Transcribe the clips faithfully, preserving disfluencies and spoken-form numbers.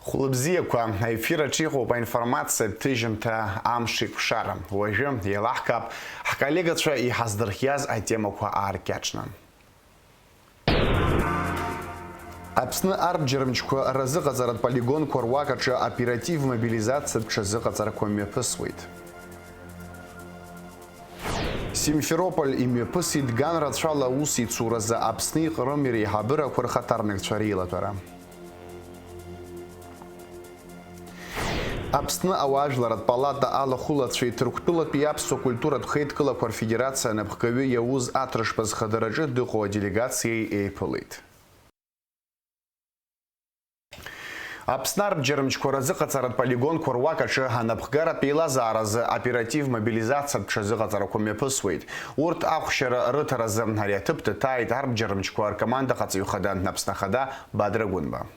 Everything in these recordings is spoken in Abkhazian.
Хәлыбзиақәа, аефир аҿы иҟоуп аинформациатә ҭыжьымҭа Амш икәшара. Уажәы еилаҳкаап ҳколлегацәа иҳаздырхиаз атемақәа ааркьаҿны. Аԥсны арбџьармчқәа разыҟаҵаратә полигонқәа руак аҿы оператив мобилизациатә ҽазыҟаҵарақәа мҩаԥысуеит. Симферополь имҩаԥысит ган рацәала аус ицуразы Аԥсни Ҟрыми реиҳабырақәа рхаҭарнакцәа реилатәара. Аԥсны ауаажәларратә палата алахәылацәеи Ҭырқәтәылатәи аԥсуа культуратә хеидкылақәа рфедерациа анапхгаҩы иауз Аҭыршба зхадараҿы дыҟоу аделегациеи еиԥылеит. Аԥсны арбџьармчқәа разыҟаҵаратә полигонқәа руак аҿы анапхгаратә еилазааразы оператив мобилизациатә ҽазыҟаҵарақәа мҩаԥысуеит. Урҭ ахәшьара рыҭаразы ари аҭыԥ дыҭааит арбџьармчқәа ркомандаҟаҵаҩ хада Аԥсны Ахада Бадра Гәынба.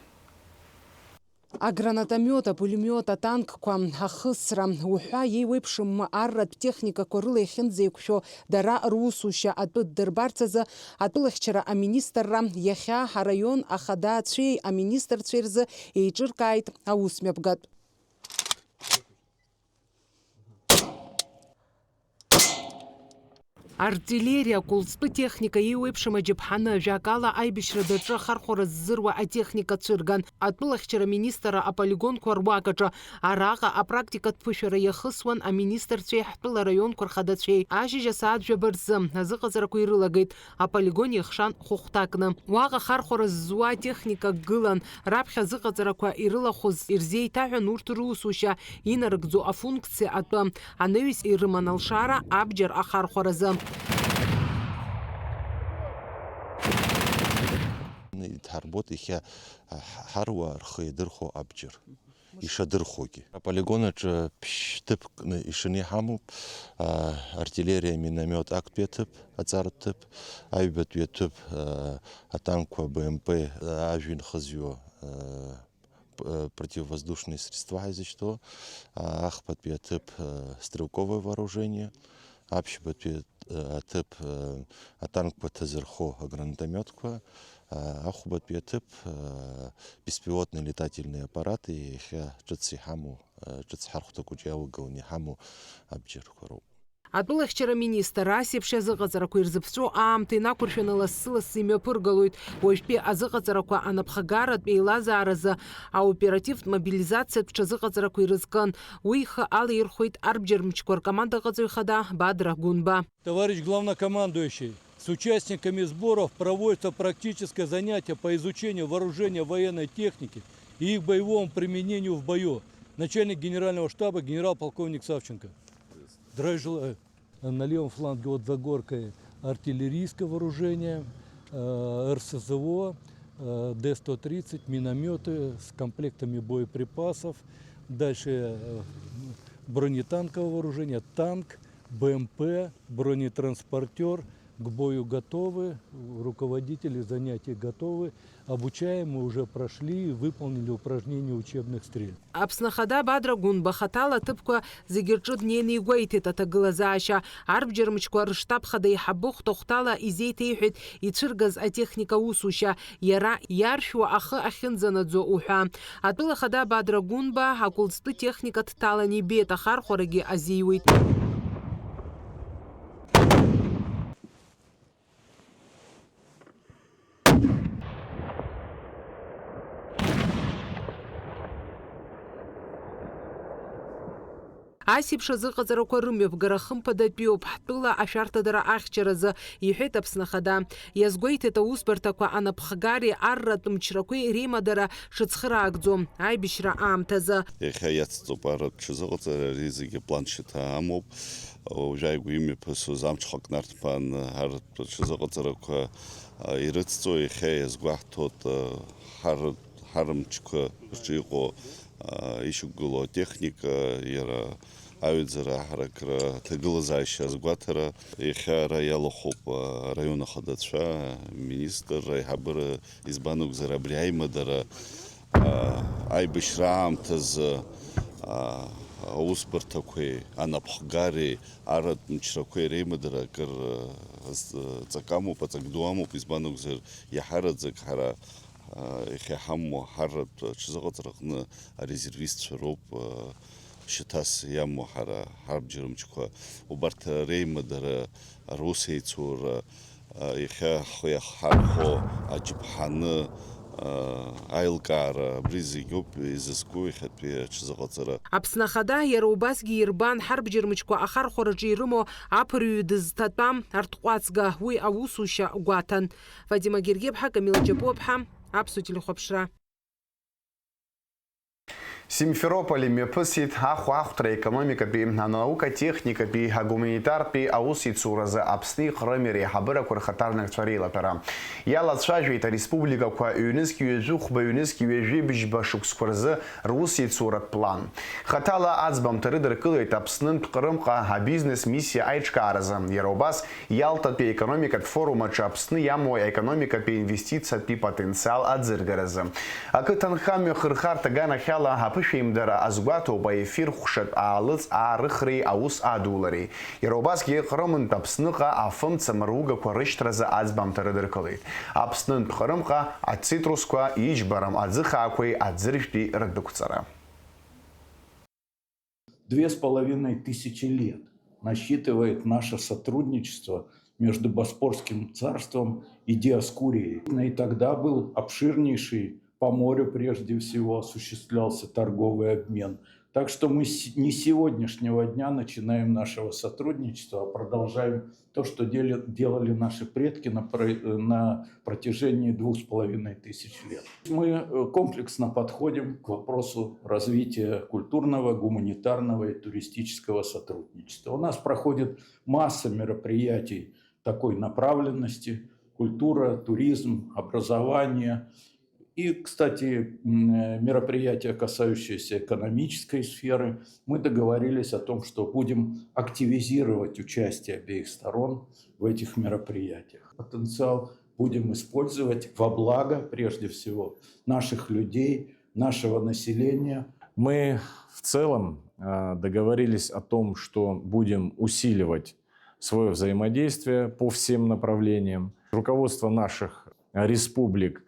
Агранатомиот, апулемиот, атанкқәа, ахысра, уҳәа еиуеиԥшым арратә техникақәа рыла иахьынӡеиқәшәо дара русушьа атәы ддырбарц азы атәылахьчара аминистрра иахьа араион ахадацәеи аминистрцәеи рзы еиҿыркааит аусмҩаԥгатә. Артиллериа, акәылҵтәы техника еиуеиԥшым аџьаԥҳаны, ажәакала, аибашьра даҿы ахархәара ззыруа атехника цәырган. Атәылахьчара аминистрра аполигонқәа руак аҿы араҟа апрактикатә ԥышәара иахысуан аминистрцәеи ҳтәыла раионқәа рхадацәеи. Ашьыжь асааҭ жәаба рзы азыҟаҵарақәа ирылагеит. Аполигон иахшан хәыхәҭакны. Уаҟа ахархәара ззуа атехника гылан, раԥхьа азыҟаҵарақәа ирылахәыз ирзеиҭаҳәан урҭ русушьа инарыгӡо афункциа атәы. Анаҩс ирыман алшара абџьар ахархәаразы. Идҳарбоит иахьа ҳаруаа рхы иадырхәо абџьар. Ишадырхәогьы. Аполигон аҿы ԥшь-ҭыԥкны ишаны иҳамоуп, а, артиллериа, миномиот актәи аҭыԥ, аҵаратә ҭыԥ, аҩбатәи аҭыԥ, а, атанкқәа, Б М П, а, ажәҩан хызҩо, а, п-, а, противовоздушные средства ҳаизышьҭоу, а, ахԥатәи аҭыԥ, а, стрелковое вооружение, аԥшьбатәи аҭыԥ, атанкқәа ҭазырхо агранатомиотқәа, ахәбатәи аҭыԥ, беспилотный летательный аппарат, иахьа ҿыц иҳамоу, ҿыц ҳархәҭа хәыҷы иалагыланы иҳамоу абџьарқәа роуп. Атәылахьчара аминистр ас еиԥш иазыҟаҵарақәа ирзыԥҵәо аамҭа инақәыршәаны лассы-лассы имҩаԥыргалоит. Уажәтәи азыҟаҵарақәа анапхгаратә еилазааразы аоперативтә мобилизациатә ҽазыҟаҵарақәа ирызкын. Уи ихы алаирхәеит арбџьармчқәа ркомандаҟаҵаҩ хада Бадра Гәынба. Товарищ главнокомандующий, с участниками сборов проводится практическое занятие по изучению вооружения, военной техники и их боевому применению в бою. Начальник генерального штаба генерал-полковник Савченко. Здравия желаю. На левом фланге от Загоркой артиллерийское вооружение, э, Р С З О, э, Д сто тридцать, минометы с комплектами боеприпасов. Дальше, э, бронетанковое вооружение, танк, Б М П, бронетранспортер, к бою готовы, руководители занятий готовы. Обучаемые уже прошли и выполнили упражнения учебных стрельб. Аԥсны Ахада Бадра Гәынба хаҭала аҭыԥқәа зегьы рҿы днеины игәеиҭеит аҭагылазаашьа. Арбџьармчқәа рыштаб хада еиҳабы хәҭа-хәҭала изеиҭеиҳәеит ицәыргаз атехника аусушьа, иара иаршәуа ахы ахьынӡанаӡо уҳәа. Атәыла хада Бадра Гәынба акәылҵтәы техника дҭалан ибеит, ахархәарагьы азиуеит. Ас еиԥш азыҟаҵарақәа рымҩаԥгара хымԥадатәиуп ҳтәыла ашәарҭадара ахьчаразы, иҳәеит Аԥсны Ахада. Иазгәеиҭеит аусбарҭақәа анапхгареи арратә мчрақәеи реимадара шыцхыраагӡо аибашьра аамҭазы. Иахьа иацҵоуп арратә ҽазыҟаҵара, ари зегьы план шьаҭа амоуп. Уажәааигәа имҩаԥысуаз амҽхак нарҭԥаан арратә ҽазыҟаҵарақәа, а, ирыцҵо, иахьа иазгәаҳҭоит, а, ҳар-, ҳарымчқәа рҿы иҟоу, а, ишьақәгылоу атехника, иара аҩаӡара, аҳаракра, аҭагылазаашьа азгәаҭара. Иахьа ара иалахәуп, а, араион ахадацәа, аминистр, аиҳабыра, избан акәзар, абри аимадара, а, аибашьра аамҭазы, а, аусбарҭақәеи анапхгареи арратә мчрақәеи реимадара акыр, а, з-, ҵак амоуп, аҵак ду амоуп, избан акәзар, иаҳараӡак ҳара Иахьа иҳамоу ҳарратә аҽазыҟаҵараҟны арезервистцәа роуп шьаҭас иамоу ҳара ҳарбџьармчқәа. Убарҭ реимадара рус еицура, иахьа ҳхы иахҳархәо аџьаԥҳаны аилкаара, абри зегьоуп изызку иахьатәи аҽазыҟаҵара. Аԥсны Ахада иара убасгьы ирбан ҳарбџьармчқәа ахархәараҿы ирымоу аԥырҩы дызҭатәам арҭҟәацга, уи аусушьа гәаҭан. Фатима Гергиаԥҳа, Камила Џьапуаԥҳа, Аԥсуа телехәаԥшра. Симферополь имҩаԥысит ахәаахәҭра аекономикатәи, анаукатехникатәи, агуманитартәи аусеицуразы Аԥсни Ҟрыми реиҳабырақәа рхаҭарнакцәа реилатәара. Иалацәажәеит ареспубликақәа ҩнызқь ҩажәи хәба, ҩнызқь ҩажәи бжьба шықәсқәа рзы русеицуратә план. Хаҭала аӡбамҭа рыдыркылеит Аԥснынтә Ҟрымҟа абизнес миссиа аиҿкааразы, иара убас Иалтатәи аекономикатә форум аҿы Аԥсны иамоу аекономикатәи инвестициатәи потенциал аӡыргаразы. Ақыҭанхамҩа хырхарҭа аганахьала аԥышәеимдара азгәаҭоуп аефир хәшатә аалыҵ аарыхреи аус адулареи. Иара убасгьы Ҟрымынтә Аԥсныҟа афымца мыругақәа рышьҭразы аӡбамҭа рыдыркылеит. Аԥснынтә Ҟрымҟа ацитрусқәа, иџьбарам аӡыхаақәеи аӡыржәтәи рдәықәҵара. Две с половиной тысячи лет насчитывает наше сотрудничество между Боспорским царством и Диоскурией. И тогда был обширнейший, по морю прежде всего, осуществлялся торговый обмен. Так что мы с- не с сегодняшнего дня начинаем нашего сотрудничества, а продолжаем то, что дели- делали наши предки на, про- на протяжении двух с половиной тысяч лет. Мы э, комплексно подходим к вопросу развития культурного, гуманитарного и туристического сотрудничества. У нас проходит масса мероприятий такой направленности: культура, туризм, образование. И, кстати, м, э, мероприятия, касающиеся экономической сферы, мы договорились о том, что будем активизировать участие обеих сторон в этих мероприятиях. Потенциал будем использовать во благо, прежде всего, наших людей, нашего населения. Мы в целом э, договорились о том, что будем усиливать свое взаимодействие по всем направлениям. Руководство наших республик э,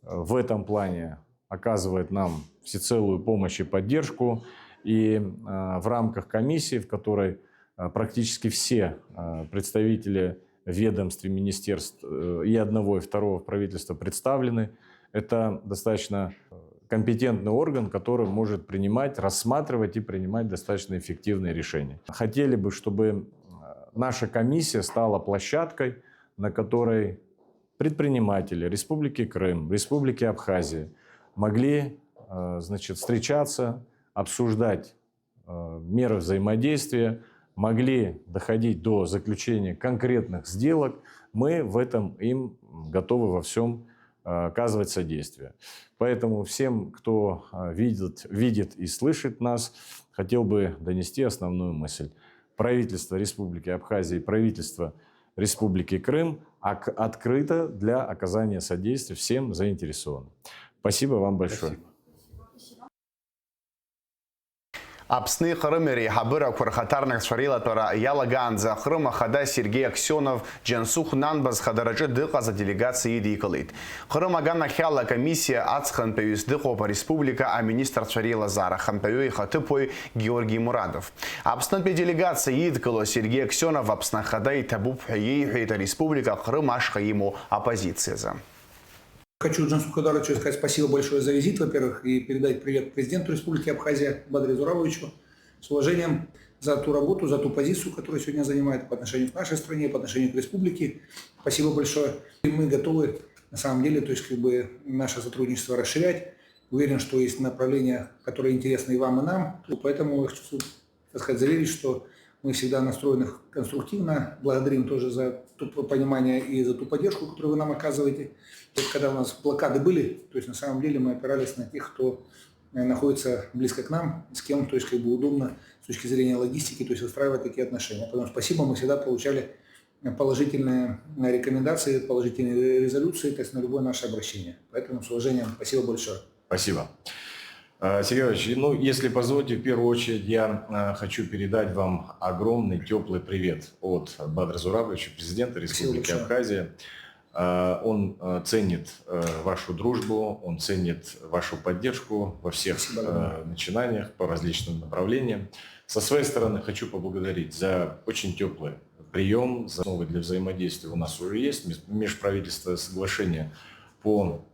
в этом плане оказывает нам всецелую помощь и поддержку. И э, в рамках комиссии, в которой э, практически все э, представители ведомств и министерств э, и одного, и второго в правительстве представлены, это достаточно компетентный орган, который может принимать, рассматривать и принимать достаточно эффективные решения. Хотели бы, чтобы э, наша комиссия стала площадкой, на которой предприниматели Республики Крым, Республики Абхазия могли э, значит, встречаться, обсуждать э, меры взаимодействия, могли доходить до заключения конкретных сделок, мы в этом им готовы во всем э, оказывать содействие. Поэтому всем, кто э, видит, видит и слышит нас, хотел бы донести основную мысль. Правительство Республики Абхазия и правительство Республики Крым ак- открыто для оказания содействия всем заинтересованным. Спасибо вам большое. Спасибо. Аԥсни Ҟрыми реиҳабырақәа рхаҭарнакцәа реилатәара иалагаанӡа Ҟрым ахада Сергеи Аксионов Џьансыхә Нанба зхадараҿы дыҟаз аделегациа идикылеит. Ҟрым аганахьала акомиссиа аҵхантәаҩыс дыҟоуп ареспублика аминистрцәа реилазаара ахантәаҩы ихаҭыԥуаҩ Георги Мурадов. Аԥснытәи аделегациа идкыло Сергеи Аксионов Аԥсны ахада иҭабуп ҳәа иеиҳәеит ареспублика Ҟрым ашҟа имоу аппозициазы. Хочу Джансух Хадаровичу сказать спасибо большое за визит, во-первых, и передать привет президенту Республики Абхазия Бадре Зурабовичу с уважением за ту работу, за ту позицию, которую сегодня занимает по отношению к нашей стране, по отношению к республике. Спасибо большое. И мы готовы, на самом деле, то есть как бы наше сотрудничество расширять. Уверен, что есть направления, которые интересны и вам, и нам. Поэтому я хочу так сказать, заверить, что мы всегда настроены конструктивно. Благодарим тоже за то понимание и за ту поддержку, которую вы нам оказываете. Вот когда у нас блокады были, то есть на самом деле мы опирались на тех, кто э, находится близко к нам, с кем, то есть как бы удобно с точки зрения логистики, то есть выстраивать такие отношения. Поэтому спасибо, мы всегда получали положительные э, рекомендации, положительные резолюции, то есть на любое наше обращение. Поэтому с уважением, спасибо большое. Спасибо. Э, Сергей Иванович, ну, если позволите, в первую очередь я э, хочу передать вам огромный теплый привет от Бадра Зурабовича, президента Республики Абхазия. А, Он э, ценит э, вашу дружбу, он ценит вашу поддержку во всех Спасибо огромное. э, начинаниях по различным направлениям. Со своей стороны хочу поблагодарить за очень теплый прием, за основы для взаимодействия у нас уже есть, меж- межправительственное соглашение по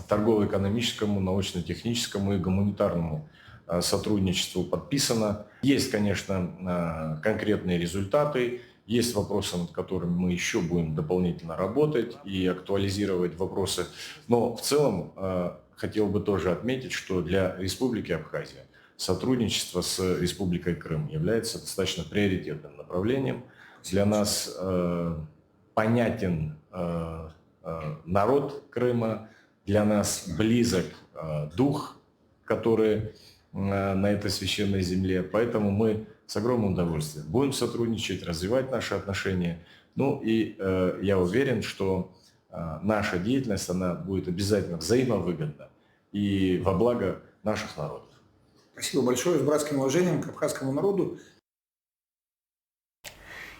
торгово-экономическому, научно-техническому и гуманитарному э, сотрудничеству подписано. Есть, конечно, э, конкретные результаты, есть вопросы, над которыми мы еще будем дополнительно работать и актуализировать вопросы. Но в целом э, хотел бы тоже отметить, что для Республики Абхазия сотрудничество с Республикой Крым является достаточно приоритетным направлением. Для нас э, понятен э, э, народ Крыма, для нас близок э, дух, который э, на этой священной земле. Поэтому мы с огромным удовольствием будем сотрудничать, развивать наши отношения. Ну и э, я уверен, что э, наша деятельность, она будет обязательно взаимовыгодна и во благо наших народов. Спасибо большое. С братским уважением к абхазскому народу.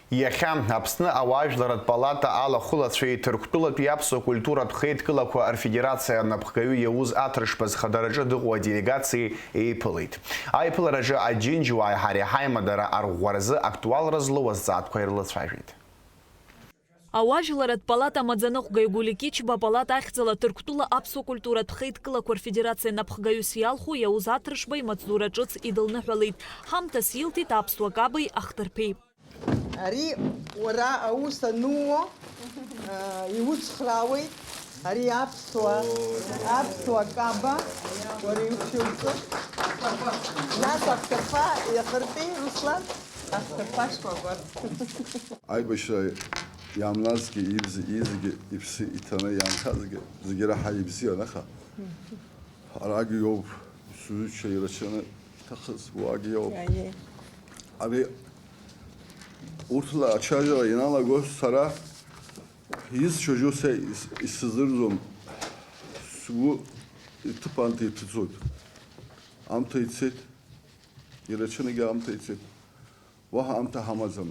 Иахьа Аԥсны ауаажәларратә палата алахәылацәеи Ҭырқәтәылатәи аԥсуа культуратә хеидкылақәа рфедерациа анапхгаҩы Иауз Аҭыршба зхадараҿы дыҟоу аделегациеи еиԥылеит. Аиԥылараҿы аџьынџьуааи ҳареи ҳаимадара арӷәӷәаразы актуалра злоу азҵаатәқәа ирылацәажәеит. Ауаажәларратә палата амаӡаныҟәгаҩ Гәлиа Кьычба апалата ахьӡала Ҭырқәтәыла аԥсуа культуратә хеидкылақәа рфедерациа напхгаҩыс иалху Иауз Аҭыршба имаҵзура ҿыц идылныҳәалеит. Ҳамҭас илҭеит аԥсуа кабеи ахҭырԥеи. Ари уара аус анууо, аа, иуцхраауеит. Ари аԥсуа, аԥсуа каба, уара иуцәуҵо. Нас ахҭырԥа иахыртәеи, Руслан? Ахҭырԥа шкәакәа. Аибашьра иаамназгьы, ибз-, изегьы иԥсы иҭаны иаанхазгьы, зегьы раҳа ибзиан, аха арагьы иоуп, сҩызцәа ирацәаны иҭахыз уаагьы иоуп. Аиеи. Ари урҭла ачаҩара ианалагоз сара изцәажәо са ис-, исзырӡом, сгәы иҭыԥ анҭ иҭыҵуеит. Амҭа ицеит, ирацәанагьы амҭа ицеит. Уаҳа аамҭа ҳамаӡам.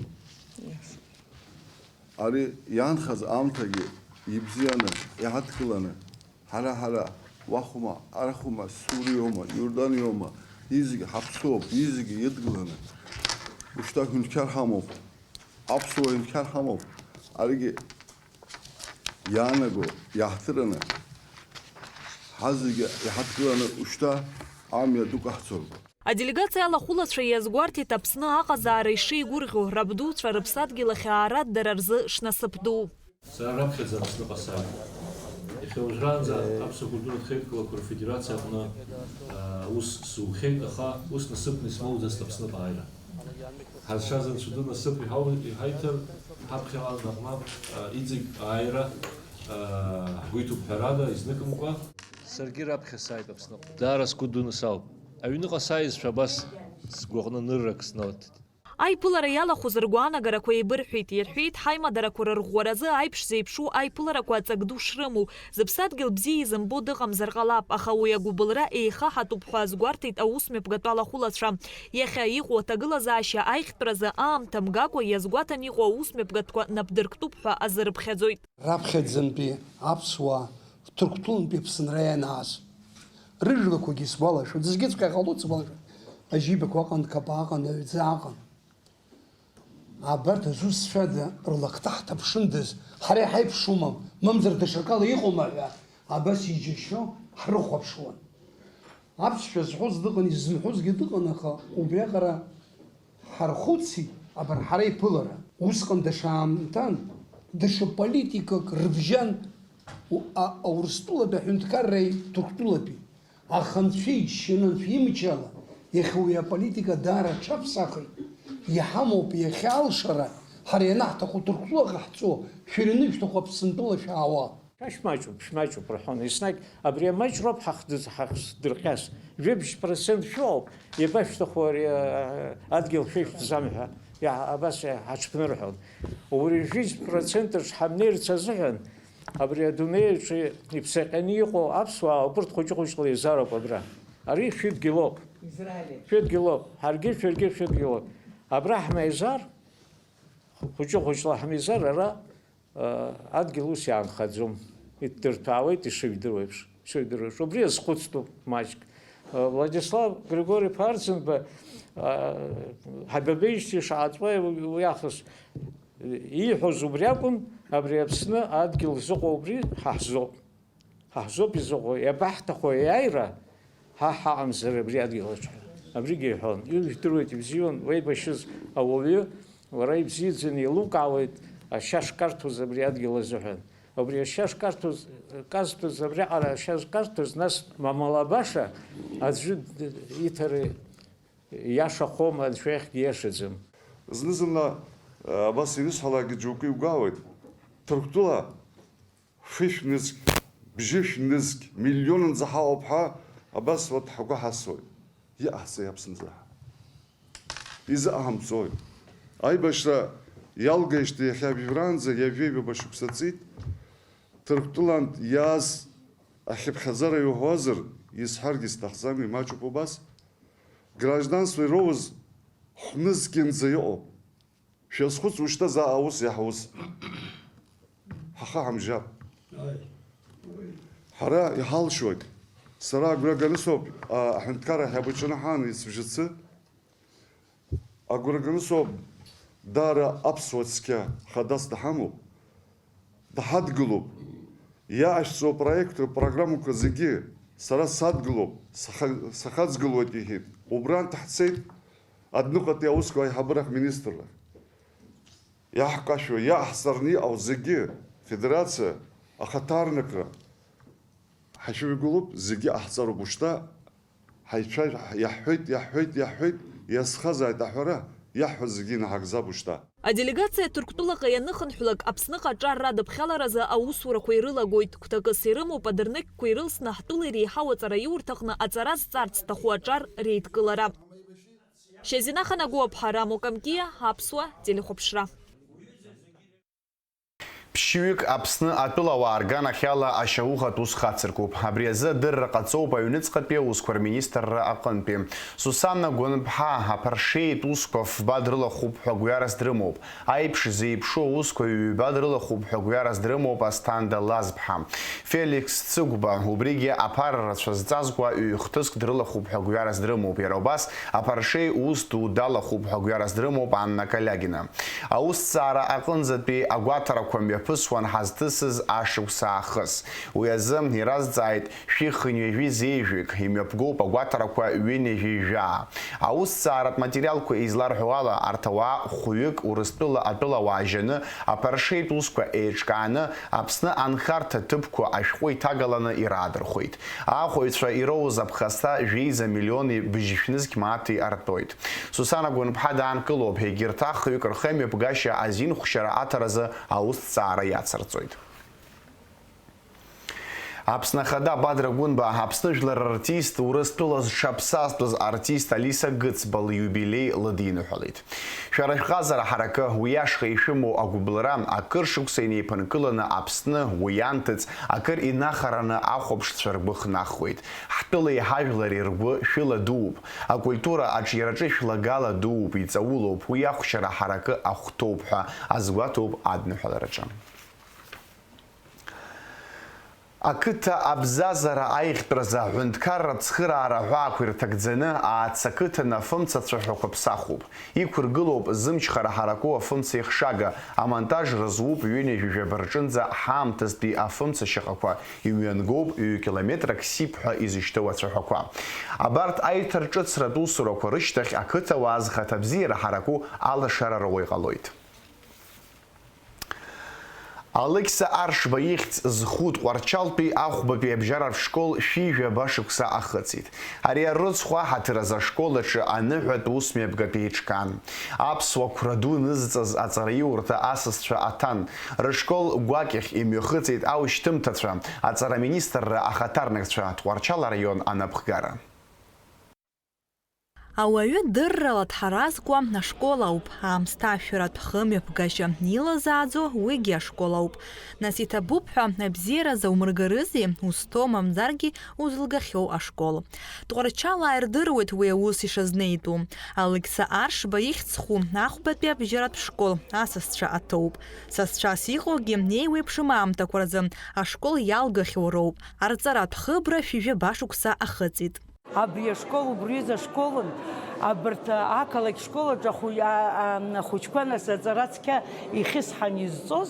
Ари иаанхаз аамҭагьы ибзианы, иҳадкыланы, ҳара-ҳара, уахәма, арахәма, Суриоума, Иорданиоума, изегьы ҳаԥсуоуп, изегьы идгыланы, ушьҭа ҳәынҭқар ҳамоуп, аԥсуа ҳәынҭқар ҳамоуп. Аригьы иаанаго, иаҳҭыраны, ҳазегьы иҳадкыланы ушьҭа амҩа ду ҟаҳҵон. Аделегациа алахәылацәа иазгәарҭеит Аԥсны аҟазаара ишеигәырӷьо, рабдуцәа рыԥсадгьыл ахь аара дара рзы шнасыԥ ду. Сара раԥхьаӡа Аԥсныҟа сааит. Иахьа уажәраанӡа аԥсуа культуратә хеидкылақәа рфедерациа аҟны, аа, аус сухьеит, аха ус насыԥны исмоуӡацт Аԥсныҟа ааира. Ҳазшаз Анцәа ду насыԥ иҳау-, иҳаиҭар, ҳаԥхьаҟа наҟ-наҟ, аа, иҵегь ааира, аа, ҳгәы иҭоуп ҳәарада, изныкымкәа. Саргьы раԥхьа сааит Аԥсныҟа. Даара сгәы дуны саауп. Аҩныҟа сааизшәа абас сгәаҟны ныррак сналҭеит. Аиԥылара иалахәыз ргәаанагарақәа еибырҳәеит, ирҳәеит, ҳаимадарақәа рырӷәӷәаразы аиԥш зеиԥшу аиԥыларақәа аҵак ду шрымоу, зыԥсадгьыл бзиа изымбо дыҟамзар ҟалап, аха уи агәыбылра еихаҳатәуп ҳәа азгәарҭеит аусмҩаԥгатә алахәылацәа. Иахьа иҟоу аҭагылазаашьа аиӷьтәразы аамҭа мгакәа иазгәаҭан иҟоу аусмҩаԥгатәқәа напдырктәуп ҳәа азырыԥхьаӡоит. Раԥхьаӡантәи аԥсуаа Ҭырқәтәылантәи Аԥсынра ианааз, рыжәлақәагьы сгәалашәоит, зегьыҵәҟьа ҟалоит сгәалашәоит. Ажьибақәа ыҟан, қапаа ыҟан, аҩӡаа ыҟан. Абарҭ азусҭцәада рлакҭа ҳҭаԥшындаз, ҳара иҳаиԥшума, мамзар даҽакала иҟоума ҳәа абас иџьашьо ҳрыхәаԥшуан. Аԥсшәа зҳәоз дыҟан, изымҳәозгьы дыҟан, аха убриаҟара ҳархәыцит, абар, ҳара иԥылара. Усҟан даҽа аамҭан, даҽа политикак рыбжьан у-, а-, Аурыстәылатәи аҳәынҭқарреи Ҭырқәтәылатәи. Аха Анцәа иџьшьаны, Анцәа имчала, иахьа уи аполитика даара аҽаԥсахит. Иҳамоуп иахьа алшара, ҳара ианаҳҭаху Ҭырқәтәыла ҟаҳҵо, шәара ианышәҭаху Аԥсынтәыла шәаауа. Шәмаҷуп, шәмаҷуп, рҳәон. Еснагь абри амаҷроуп ҳахдыз-, ҳахдырҟьаз. Жәибжь процент шәыҟоуп, иабашәҭаху ари, а, адгьыл шәышәҭӡам ҳәа, иаҳ-, абас ҳаҽԥнырҳәон. Убри жәибжь процент рҿы ҳамнеирц азыҳәан, абри адунеи аҿы иԥсаҟьаны иҟоу аԥсуаа убырҭ хәыҷы-хәыҷла еизароуп абра. Ари шәыдгьылоуп. Израиль. Шәыдгьылоуп. Ҳаргьы, шәаргьы шәыдгьылоуп. Абра ҳмеизар, хәыҷы-хәыҷла ҳмеизар, ара Адгьыл ус иаанхаӡом, иддырҭәаауеит ишыжәдыруа еиԥш, ишыжәдыруа еиԥш. Убри азхәыцтәуп маҷк. Владислав Григори-иԥа Арӡынба, ҳабабеижьҭеи шаҟа ҵуеи уи аахыс ииҳәоз убри акәын, абри Аԥсны адгьыл зыҟоу убри ҳа ҳзоуп. Ҳа ҳзоуп изыҟоу, иабаҳҭаху аиааира, ҳа ҳаҟамзар абри адгьыл аҿы ҳәа. Абригьы иҳәон. Ижәдыруеит, ибзиан, уеибашьыз ауаҩы, уара ибзиаӡаны еилукаауеит, ашьа шкарҭәоз абри адгьыл азыҳәан. Убри ашьа шкарҭәоз, казҭәыз абриаҟара ашьа шкарҭәоз, нас мамалабаша аӡәы д-, иҭара иашахом, анцәа иахьгьы иашаӡам. Зны-зынла, э, абас ирысҳәалакгьы џьоукы игәаауеит. Ҭырқәтәыла фышә нызқь, бжьышә нызқь, миллионынӡа ҳаҟоуп ҳәа, абас вот ҳгәы ҳасуеит. Иҟаҳҵеи Аԥсны заҳа? Изыҟаҳамҵои? Аибашьра иалгеижьҭеи иахьа абжьыбаранӡа ҩажәеи ҩба шықәса ҵит. Ҭырқәтәылантә иааз ахьыԥхьаӡара иуҳәозар, исҳәаргьы сҭахӡам, имаҷуп убас. Гражданство ироуз хәнызқьынӡа иҟоуп. Шәазхәыц, ушьҭа заа аус иаҳуз. Ҳахы ҳамжьап. Ҳара иҳалшоит. Сара агәра ганы соуп, а, аҳәынҭқарра ҳәа баҿынаҳан ицәбжьацы. Агәра ганы соуп, даара аԥсуа цқьа хадас даҳамоуп. Даҳадгылоуп. Иаашәҵо апроектқәа, апрограммақәа зегьы сара садгылоуп, саха-, сахаҵгылоит, иҳәеит. Убрант ҳцеит, адәныҟатәи аусқәа аиҳабырахь министрлахь. Иаҳкашәо, иаҳҵарны иҟоу зегьы, федерациа, ахаҭарнакра, ҳашәыжәгылоуп, зегьы ҟаҳҵароуп ушьҭа. Ҳаицәажәа, иаҳҳәеит, иаҳҳәеит, иаҳҳәеит, иазхазааит аҳәара, иаҳҳәаз зегьы инаҳагӡап ушьҭа. Аделегациа Ҭырқәтәылаҟа ианыхынҳәлак, Аԥсныҟа аҿар радыԥхьаларазы аусурақәа ирылагоит. Гәҭакыс ирымоуп адырнықьқәа ирылсны ҳтәыла иреиҳау аҵараиурҭаҟны аҵара зҵарц зҭаху аҿар реидкылара. Шьазина Ханагәуаԥҳа, Рамо Камкиа, Аԥсуа телехәаԥшра. Ԥшьҩык Аԥсны атәылауаа рганахьала ашьаухатә ус хацыркуп. Абри азы адырра ҟаҵоуп аҩныҵҟатәи аусқәа рминистрра аҟынтәи. Сусанна Гәынԥҳа, аԥаршеитә усқәа фба дрылахәуп ҳәа гәҩарас дрымоуп. Аиԥш зеиԥшу аусқәа ҩба дрылахәуп ҳәа гәҩарас дрымоуп Асҭанда Лазԥҳа. Феликс Цыгәба, убригьы аԥара рацәа зҵазкуа ҩ-хҭыск дрылахәуп ҳәа гәҩарас дрымоуп. Иара убас аԥаршеи ус ду далахәуп ҳәа гәҩарас дрымоуп Анна Калиагина. Аусҭҵаара аҟынӡатәи агәаҭарақәа мҩаԥысуан ҳазҭысыз ашықәс аахыс. Уи азы иразҵааит шәи хынҩажәи зеижәҩык, имҩаԥгоуп агәаҭарақәа ҩынҩажәи жәаа. Аусҭҵааратә материалқәа изларҳәо ала, арҭ ауаа хәҩык Урыстәыла атәылауаа жьаны аԥаршеитә усқәа еиҿкааны Аԥсны анхарҭа ҭыԥқәа ашәҟәы иҭагаланы ираадырхәеит. Аахәаҩцәа ироуз аԥхасҭа жәеиза миллиони быжьшәнызқь мааҭи артәоит. Сусана Гәынԥҳа даанкылоуп, егьырҭ ахҩык рхы мҩаԥгашьа азинхәшьара аҭаразы аусҭҵаара иацырҵоит. Аԥсны Ахада Бадра Гәынба, Аԥсны жәлар рартист, Урыстәыла зҽаԥсазтәыз артист Алиса Гыцба лиубилеи лыдиныҳәалеит. Шәара шәҟазара ҳаракы, уи ашҟа ишәымоу агәыбылра, акыр шықәса инеиԥынкыланы Аԥсны, уи анҭыҵ, акыр инахараны ахәаԥшцәа ргәы хнахуеит. Ҳтәылеи ҳажәлари ргәы шәыла дууп. Акультура аҿиараҿы шәлагала дууп, иҵаулоуп, уи ахәшьара ҳаракы ахәҭоуп ҳәа азгәаҭоуп адныҳәалараҿы. Ақыҭа абзазара аиӷьтәразы аҳәынҭқарра ацхыраара аҳәаақәа ирҭагӡаны, Аац ақыҭан афымца цәаҳәақәа ԥсахуп. Иқәыргылоуп зымчхара ҳараку афымца ихшага, амонтаж рызуп ҩынҩажәи жәаба рҿынӡа ҳаамҭазтәи афымца шьаҟақәа, имҩангоуп ҩ-километрак сиԥ ҳәа изышьҭоу ацәаҳәақәа. Абарҭ аиҭарҿыцратә усурақәа рышьҭахь ақыҭауаа зхаҭабзиара ҳараку алашара роуа иҟалоит. Алықьса Аршба ихьӡ зху Тҟәарчалтәи ахәбатәи абжьаратә школ шәи жәаба шықәса ахыҵит. Ари арыцхә аҳаҭыр азы ашкол аҿы аныҳәатә усмҩаԥгатә еиҿкаан. Аԥсуа қәра ду нызҵаз аҵараиурҭа асасцәа аҭан. Рышкол гәакьахь имҩахыҵит аушьҭымҭацәа, аҵара аминистрра ахаҭарнакцәа, Тҟәарчал араион анапхгара. Ауаҩы дыррала дҳаразкуа ашкол ауп, аамсҭашәаратә хымҩаԥгашьа илазааӡо уигьы ашкол ауп. Нас иҭабуп ҳәа абзиара заумыргарызеи, узҭоу мамзаргьы узылгахьоу ашкол? Тҟәарчалаа ирдыруеит уи аус ишазнеитәу. Алықьса Аршба ихьӡ зху ахәбатәи абжьаратә школ асасцәа аҭоуп. Сасцәас иҟоугьы еиуеиԥшым аамҭақәа рзы ашкол иалгахьоу роуп. Арҵаратә хыбра шәи жәаба шықәса ахыҵит. Абри ашкол убриазы ашколын, абарҭ ақалақь школаҿы ахәы-, а-, а-, ахәыҷқәа нас аҵара цқьа ихьысҳан изҵоз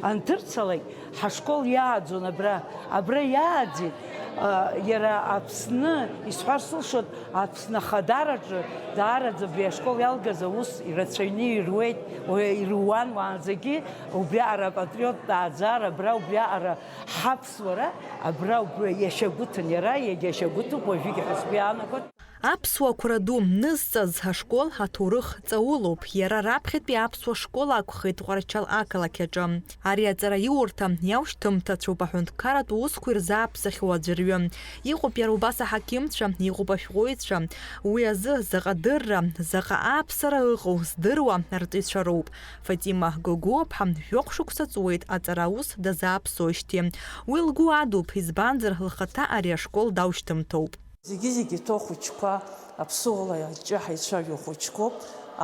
анҭырцалак, ҳашкол иааӡон абра. Абра иааӡеит, а, иара Аԥсны, исҳәар сылшоит, Аԥсны ахадараҿы даараӡа абри ашкол иалгаз аус ирацәаҩны ируеит, уа-, ируан уаанӡагьы, убриаҟара апатриоттә ааӡара, абра убриаҟара Ҳаԥсуара абра ауп иашьагәыҭын, иара иагьа иашьагәыҭуп уажәыгь ҳәа сгәы иаанагоит. Аԥсуа қәра ду нызҵаз ашкол аҭоурых ҵаулоуп. Иара раԥхьатәи аԥсуа школ акәхеит Тҟәарчал ақалақь аҿы. Ари аҵараиурҭа иаушьҭымҭацәоуп аҳәынҭқарратә усқәа ирзааԥсахьоу аӡәырҩы. Иҟоуп иара убас аҳақьымцәа, иҟоуп ашәҟәыҩҩцәа. Уи азы заҟа дырра, заҟа ааԥсара ыҟоу здыруа арҵаҩцәа роуп. Фатима Гогәуаԥҳа жәохә шықәса ҵуеит аҵара аус дазааԥсоижьҭеи. Уи лгәы адуп, избанзар, лхаҭа ари ашкол даушьҭымҭоуп. Зегьы-зегьы иҭоу ахәыҷқәа аԥсуала иаҷҷаҳәа ицәажәо хәыҷқәоуп,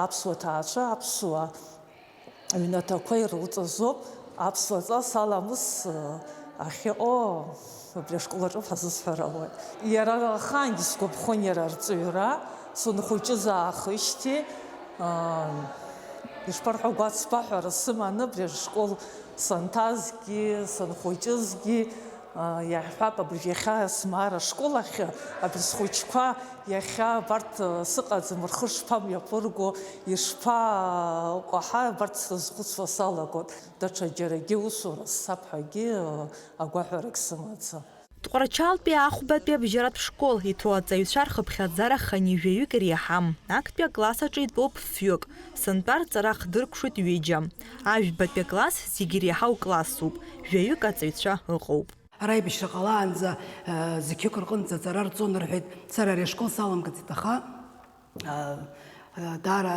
аԥсуа ҭаацәа, аԥсуа ҩнаҭақәа ирылҵазоуп, аԥсуа ҵас аламыс, э, ахьыҟоу абри ашкол аҿы ҳазысҳәар ауеит. Иара ахаангьы сгәаԥхон иара арҵаҩра, сынхәыҷыз аахижьҭеи, аа, ишԥарҳәо, агәацԥаҳәара сыманы абри ашкол санҭазгьы, санхәыҷызгьы, аа, иаҳҳәап, абыржә иахьа смаар ашкол ахь, абри схәыҷқәа иахьа абарҭ, сыҟаӡам, рхы шԥамҩаԥырго, ишԥаҟаҳа, абарҭ срызхәыцуа салагоит. Даҽа џьарагьы усура сцап ҳәагьы, агәаҳәарагь сымаӡам. Тҟәарчалтәи ахәбатәи абжьаратә школ иҭоу аҵаҩцәа рхыԥхьаӡара хынҩажәаҩык иреиҳам. Актәи акласс аҿы итәоуп фҩык, сынтәа рҵара хдыркәшоит ҩыџьа. Ажәбатәи акласс зегьы иреиҳау классуп, жәаҩык аҵаҩцәа ыҟоуп. Ара аибашьра ҟалаанӡа, э, зқьҩык рҟынӡа аҵара рҵон рҳәеит. Сара ари ашкол саламгаӡеит, аха Даара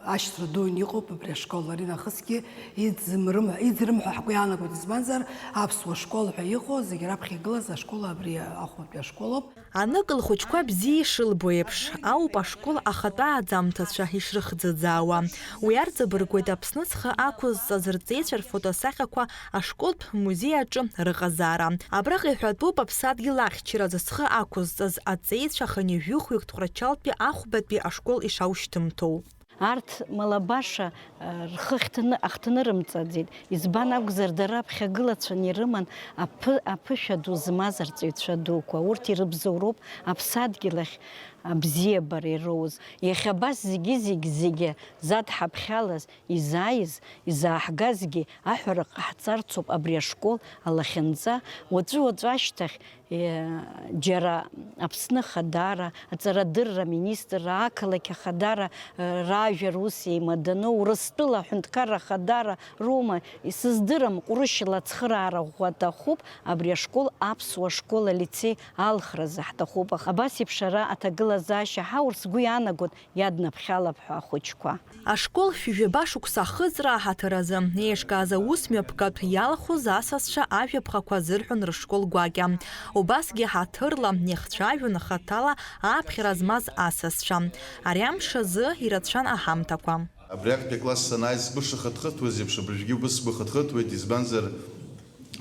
ашьҭра дуны иҟоуп абри ашкол, ари нахысгьы иӡым-рым-, иӡрым ҳәа ҳгәы иаанагоит, избанзар, аԥсуа школ ҳәа иҟоу зегь раԥхьа игылаз ашкол абри ахәбатәи ашколуп. Анык лхәыҷқәа бзиа ишылбо еиԥш ауп ашкол ахатәы ааӡамҭацәа ишрыхӡыӡаауа. Уи арҵабыргуеит Аԥсны зхы ақәызҵаз рҵеицәа рфотосахьақәа ашколтә музеи аҿы рыҟазаара. Абраҟа иҳәатәуп аԥсадгьыл ахьчаразы зхы ақәызҵаз аҵеицәа хынҩажәи хәҩык Тҟәарчалтәи ахәбатәи ашкол ишаушьҭымҭоу. Арҭ мала баша, э, рхы ахьҭаны, ахҭнырымҵаӡеит. Избан акәзар, дара аԥхьагылацәан ирыман аԥы-, аԥышәа ду змаз арҵаҩцәа дуқәа. Урҭ ирыбзоуроуп аԥсадгьыл ахь абзиабара ироуз. Иахьа абас зегьы-зегь, зегьы задҳаԥхьалаз, изааиз, изааҳгазгьы аҳәара ҟаҳҵарцоуп абри ашкол алахьынҵа. Уаҵәы-уаҵәы ашьҭахь, е, џьара Аԥсны Ахадара, аҵарадырра аминистрра, ақалақь Ахадара, е, ражәа рус еимаданы, Урыстәыла аҳәынҭқарра Ахадара роума, исыздырам, ҟәрышьла ацхыраара ӷәӷәа аҭахуп, абри ашкол аԥсуа школ алицеи алхразы ҳҭахуп. Аха абас еиԥш ара аҭагылазаашьа ҳаур сгәы иаанагоит, иаднаԥхьалап ҳәа ахәыҷқәа. Ашкол шәи жәаба шықәса ахыҵра аҳаҭыр азы еишкааз аус мҩаԥгатә иалахәыз асасцәа ажәаԥхақәа азырҳәон рышкол гәакьа. Убасгьы ҳаҭырла иахцәажәон хаҭала ааԥхьара змаз асасцәа. Ари амш азы ирацәан аҳамҭақәа. Абри актәи акласс санааиз сгәы шыхыҭхыҭуаз еиԥш, абыржәгьы убыс сгәы хыҭхыҭуеит, избанзар,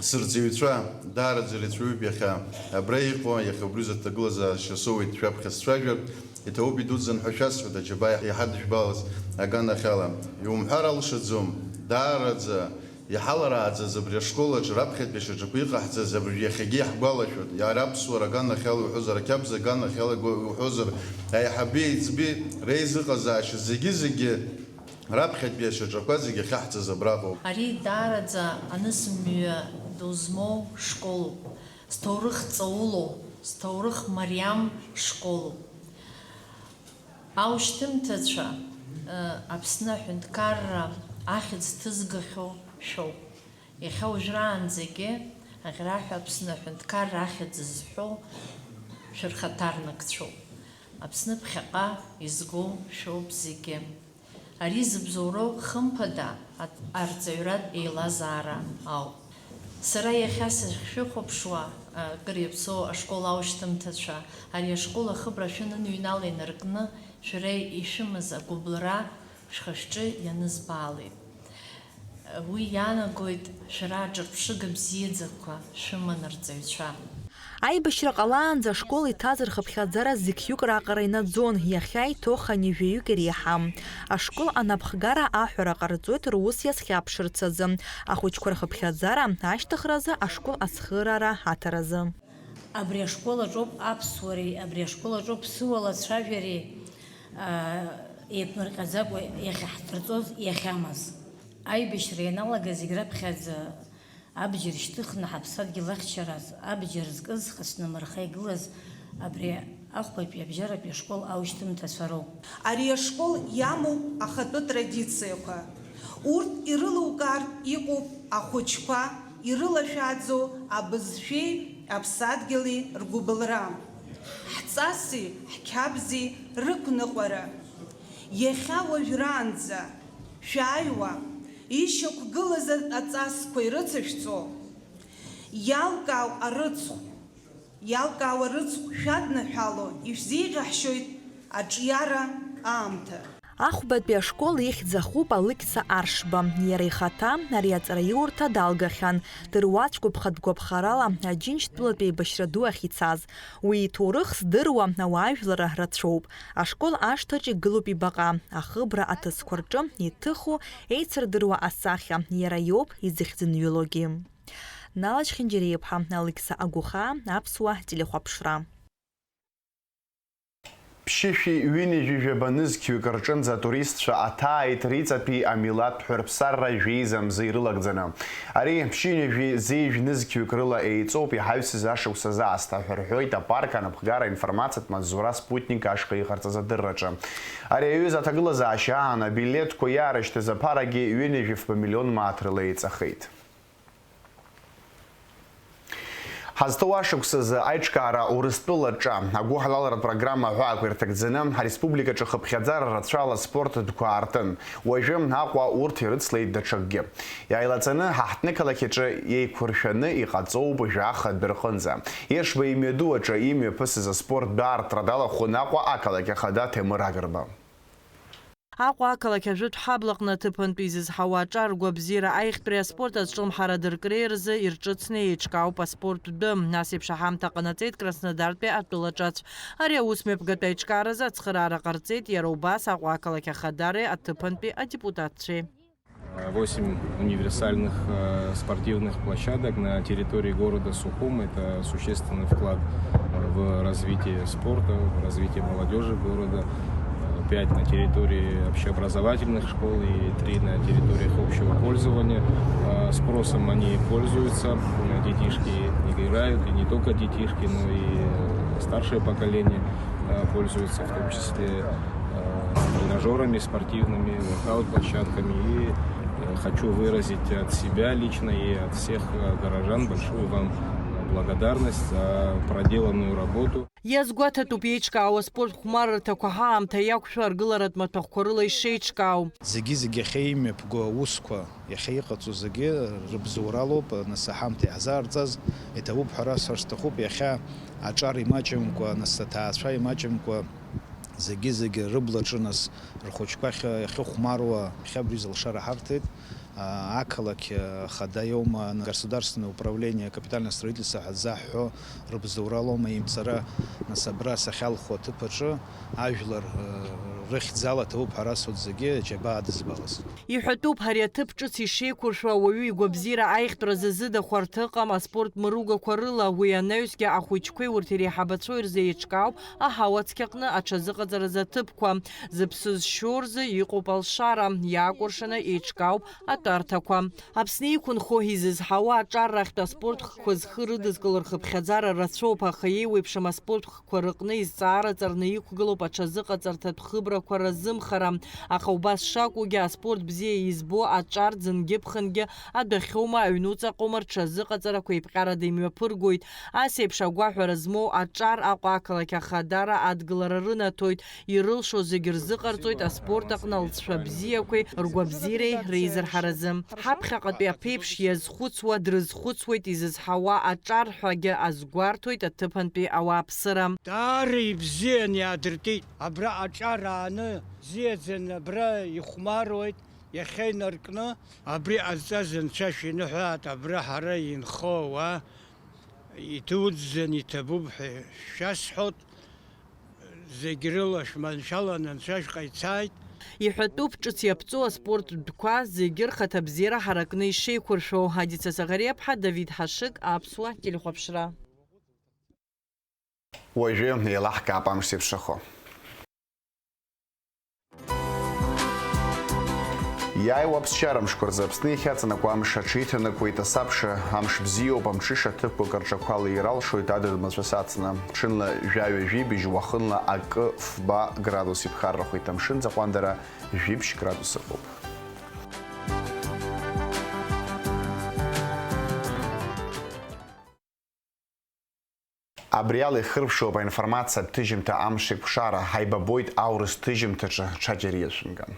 сырҵаҩцәа даараӡа ирацәаҩуп иахьа абра иҟоу, иахьа убри рзы аҭагылазаашьа соуеит шәаԥхьа сцәажәартә, иҭабуп идуӡӡан ҳәа шәасҳәоит, аџьабаа иаҳа дышәбалаз аганахьала. Иумҳәар алшаӡом, даараӡа иҳаларааӡаз абри ашкол аҿы раԥхьатәи ашьаҿақәа иҟаҳҵаз абыржә иахьагьы иаҳгәалашәоит. Иара аԥсуара аганахьала иуҳәозар, ақьабз аганахьала иуҳәозар, аиҳаби аиҵби реизыҟазаашьа зегьы-зегьы Раԥхьатәи ашьаҿақәа зегьы ахьаҳҵаз абраҟоуп. Ари даараӡа анысмҩа ду змоу школуп, зҭоурых ҵаулоу, зҭоурых мариам школуп. Аушьҭымҭацәа, ы, Аԥсны аҳәынҭқарра ахьӡ ҭызгахьоу шәоуп. Иахьа уажәраанӡагьы аӷьараҳәа Аԥсны аҳәынҭқарра ахьӡ зҳәо шәырхаҭарнакцәоуп. Аԥсны ԥхьаҟа изго шәоуп зегьы. Ари зыбзоуроу, хымԥада, ат-, арҵаҩратә еилазаара ауп. Сара иахьа сахьшәыхәаԥшуа, акыр иаԥсоу ашкол аушьҭымҭацәа, ари ашкол ахыбра шәаныҩнала инаркны, шәара ишәымаз агәыбылра шәхы-шәҿы ианызбаалеит. Уи иаанагоит шәара аҿырԥшыга бзиаӡақәа шәыман, арҵаҩцәа. Аибашьра ҟалаанӡа ашкол иҭаз рхыԥхьаӡара зықьҩык раҟара инаӡон, иахьа иҭоух ани жәаҩык иреиҳам. Ашкол анапхгара аҳәара ҟарҵоит рус иазхьаԥшырц азы, ахәыҷқәа рхыԥхьаӡара ашьҭыхразы ашкол ацхыраара аҭаразы. Абри ашкол аҿоуп аԥсуареи, абри ашкол аҿоуп ԥсыуала ацәажәареи, аа, еиԥмырҟьаӡакәа иахьаҳдырҵоз иахьамаз. Аибашьра ианалага зегь раԥхьаӡа абџьар шьҭыхны ҳаԥсадгьыл ахьчараз, абџьар зкыз, хацәнмырха игылаз абри ахәбатәи абжьаратәи ашкол аушьҭымҭацәа роуп. Ари ашкол иамоуп ахатәы традициақәа. Урҭ ирылукаартә иҟоуп ахәыҷқәа ирылашәааӡо абызшәеи аԥсадгьыли ргәыбылра, ҳҵаси ҳқьабзи рықәныҟәара. Иахьа уажәраанӡа шәааиуа, ишьақәгылаз аҵасқәа ирыцышәҵо, иалкаау арыцхә, иалкаау арыцхә шәадныҳәало ишәзеиӷьаҳшьоит аҿиара аамҭа. Ахәбатәи ашкол ихьӡ ахуп Алықьса Аршба. Иара ихаҭа ари аҵараиурҭа далгахьан, дыруаӡәк гәаԥхатәгәаԥхарала Аџьынџьтәылатә еибашьра ду ахь ицаз. Уи иҭоурых здыруа ауаажәларра рацәоуп. Ашкол ашҭаҿ игылоуп ибаҟа, ахыбра аҭыӡқәа рҿы иҭыху, еицырдыруа асахьа, иара иоуп изыхьӡынҩылогьы. Налач Хьынџьариа-иԥҳа, Алықьса Агәыхаа, Аԥсуа телехәаԥшра. Ԥшьышәи ҩынҩажәи жәаба нызқьҩык рҿынӡа атуристцәа аҭааит риҵатәи амилаҭтә ҳәырԥсарра жәеиза мза ирылагӡаны. Ари ԥшьынҩажәи зеижә нызқьҩык рыла еиҵоуп иҳаҩсыз ашықәс азы аасҭа ҳәа рҳәоит апарк анапхгара информациатә маҵзура Спутник ашҟа иҟарҵаз адырраҿы. Ари аҩыза аҭагылазаашьа аан абилеҭқәа иаарышьҭыз аԥарагьы ҩынҩажәи фба миллион мааҭ рыла еиҵахеит. Ҳазҭоу ашықәсазы аиҿкаара Урыстәылаҿы агәыҳалалратә программа аҳәаақәа ирҭагӡаны, ҳареспубликаҿы хыԥхьаӡара рацәала аспорт адәқәа аартын. Уажәы Аҟәа урҭ ирыцлеит даҽакгьы. Иааилаҵаны, ҳаҳҭнықалақь аҿы еиқәыршәаны иҟаҵоуп жәаха адәы рҟынӡа. Ешба имҩаду аҿы имҩаԥысыз аспорттә аартра далахәын Аҟәа ақалақь ахада Ҭемыр Агрба. Аҟәа ақалақь ажәытә ҳаблаҟны аҭыԥантәи изызҳауа аҿар ргәабзиара аиӷьтәреи аспорт азҿлымҳара дыркреи рзы ирҿыцны еиҿкаауп аспорттә дәы. Нас еиԥш аҳамҭа ҟанаҵеит Краснодартәи атәылаҿацә. Ари аус мҩаԥгатә аиҿкааразы ацхыраара ҟарҵеит иара убас Аҟәа ақалақь ахадареи аҭыԥантәи адепутатцәеи. Восемь универсальных, э, спортивных площадок на территории города Сухум. Это существенный вклад, э, в развитие спорта, в развитие молодежи города. Э, пять на территории общеобразовательных школ и три на территориях общего пользования. Э, спросом они пользуются. Э, детишки играют, и не только детишки, но и, э, старшее поколение, э, пользуются, в том числе, э, тренажёрами спортивными, воркаут-площадками. И, э, хочу выразить от себя лично и от всех, э, горожан большую вам благодарность за проделанную работу. Иазгәаҭатәуп еиҿкаау аспорт хәмаррҭақәа ҳаамҭа иақәшәо аргыларатә маҭәахәқәа рыла ишеиҿкаау. Зегьы-зегьы иахьа имҩаԥго аусқәа, иахьа иҟаҵо зегьы рыбзоуралоуп, нас аҳамҭа иаҳзаарҵаз иҭабуп ҳәа расҳәар сҭахуп, иахьа аҿар имаҷымкәа, нас аҭаацәа имаҷымкәа, зегьы-зегьы рыблаҿы нас рхәыҷқәа ахь-, иахьыхәмаруа, иахьа абри залшара ҳарҭеит. А, ақалақь, а, хада иоума, государственное управление капитальное строительство ҳәа заҳҳәо рыбзоуралоума имцара, нас абра сахьалху аҭыԥ аҿы ажәлар, а, рыхьӡала ҭабуп ҳәа расҳәоит зегьы џьабаа дызбалаз. Иҳәатәуп, ари аҭыԥ ҿыц ишеиқәыршәо ауаҩы игәабзиара аиӷьтәразы зыда хәарҭа ыҟам аспорт мыругақәа рыла, уи анаҩсгьы ахәыҷқәеи урҭ иреиҳабацәоу ирзеиҿкаауп аҳауа цқьаҟны аҽазыҟаҵаразы аҭыԥқәа. Зыԥсы зшьо рзы иҟоуп алшара, иаакәыршаны еиҿкаауп атәарҭақәа. Аԥсны иқәынхо изызҳауа аҿар рахьтә аспорт хкқәа зхы рыдызкыло рхыԥхьаӡара рацәоуп, аха еиуеиԥшым аспорт хкқәа рыҟны изҵаара ҵарны иқәгылоуп аҽазыҟаҵарҭатә хыбра Рақәа разымхара. Аха убас шакәугьы, аспорт бзиа избо аҿар ӡынгьы-ԥхынгьы адәахьоума, аҩнуҵаҟоума, рҽазыҟаҵарақәа еиԥҟьарада имҩаԥыргоит. Ас еиԥш агәаҳәара змоу аҿар Аҟәа ақалақь Ахадара адгылара рынаҭоит, ирылшо зегь рзыҟарҵоит аспорт аҟны алҵшәа бзиақәеи ргәабзиареи реизырҳаразы. Ҳаԥхьаҟатәи аԥеиԥш иазхәыцуа дрызхәыцуеит, изызҳауа аҿар ҳәагьы азгәарҭоит аҭыԥантәи ауааԥсыра. Даара ибзиан иаадыртит. Абра аҿар ааны, бзиаӡаны абра ихәмаруеит, иахьа инаркны. Абри ҟазҵаз Анцәа шәиныҳәааит, абра ҳара инхо ауаа идуӡӡан иҭабуп ҳәа шәасҳәоит, зегь рыла шәманшәалан Анцәа шәҟаицааит. Иҳәатәуп, ҿыц иаԥҵоу аспорттә тәқәа зегьы рхаҭа бзиара ҳаракны ишеиқәыршәоу. Адица Заӷариаԥҳа, Давид Ҳашыг, Аԥсуа телехәаԥшра. Уажәы еилаҳкаап амш зеиԥшрахо. Иааиуа аԥсшьара мшқәа рзы Аԥсны иахьаҵанакуа амш аҽеиҭанакуеит, асабша амш бзиоуп, амҽыша ҭыԥқәак рҿақәа леиралшоит адыд мацәыс ацны. Ҽынла жәаҩа-жәибжь, уахынла акы фба градус иԥхаррахоит, амшын ӡаҟәандара жәибжь градус ыҟоуп. Абри ала ихыркәшоуп аинформациатә ҭыжьымҭа Амшеиқәшара. Ҳаибабоит аурыс ҭыжьымҭаҿы, ҽаџьара иацәымган.